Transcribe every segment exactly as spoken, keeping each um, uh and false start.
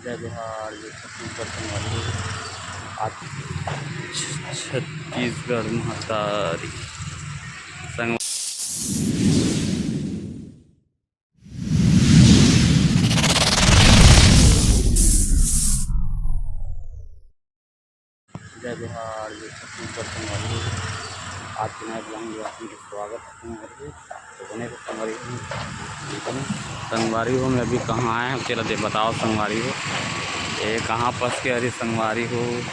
जय जोहार, जय छत्तीसगढ़ संगवारी हो। आज छत्तीसगढ़ महतारी संग जय जोहार, जय छत्तीसगढ़ संगवारी हो। आज के नए vlog में आप सबके स्वागत है संगवारी हो। तो बने रहो संगवारी हो। संगवारी हो, मैं अभी कहाँ आए हँव, तेला दे बताओ संगवारी हो। ये कहाँ पास के हरे संगवारी हो,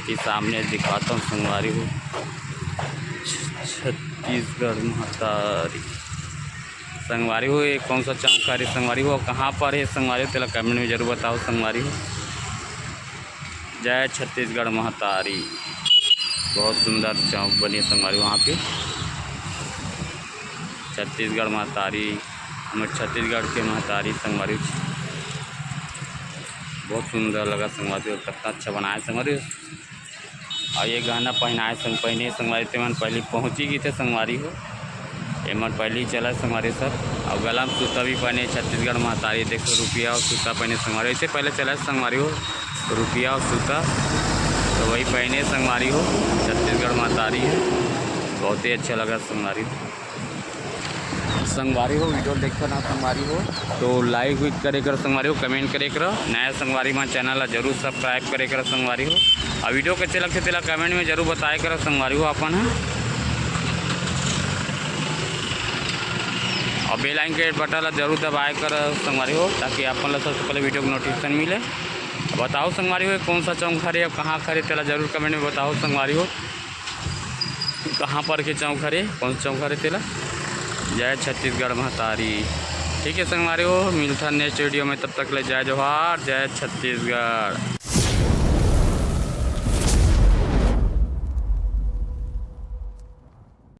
कि सामने दिखाता हूँ संगवारी हो। छ-, छत्तीसगढ़ महतारी संगवारी हो, ये कौन सा चौक हरे संगवारी हो, कहाँ पर है संगवारी हो, तेला comment में जरूर बताओ संगवारी हो। जय छत्तीसगढ़ महतारी। बहुत सुंदर चौक बने संगवारी वहाँ पे। छत्तीसगढ़ महतारी, हमर छत्तीसगढ़ के महतारी संगवारी। बहुत सुंदर लगा संगवारी, कतना अच्छा बनाए संगवारी। अउ ये गहना पहिनाए संग पहिने संगवारी, तेमन पहिली पहुँची गई थे संगवारी हो। एमन पहिली चला संगवारी सब। अउ गला में सूता भी पहिने छत्तीसगढ़ महतारी, देखो रुपिया अउ सूता पहिने संगवारी। ऐसे पहले चला संगवारी हो रुपिया अउ सूता, तो वही पहिने संगवारी हो, छत्तीसगढ़ महतारी है। बहुत ही अच्छा लगा संगवारी। संगवारी हो, video देख कर ना संगवारी हो, तो like भी करे कर संगवारी हो, comment करे कर। नया संगवारी मन channel ला जरूर subscribe करे कर संगवारी हो। अउ video कैसे लगथे तेला comment में जरूर बताए कर संगवारी हो अपन ह। अउ bell icon के button ला जरूर दबाए कर संगवारी हो, ताकि अपन ला सबसे पहले video के notification मिले। बताओ संगवारी हो, कौन सा चौक हरे, अब कहाँ हरे, तेला जरूर comment में बताओ संगवारी हो। कहाँ पर के चौक हरे, कौन सा चौक हरे तेला। जय छत्तीसगढ़ महतारी। ठीक है संगवारी हो, मिलथन next video में, तब तक ले जय जोहार, जय छत्तीसगढ़।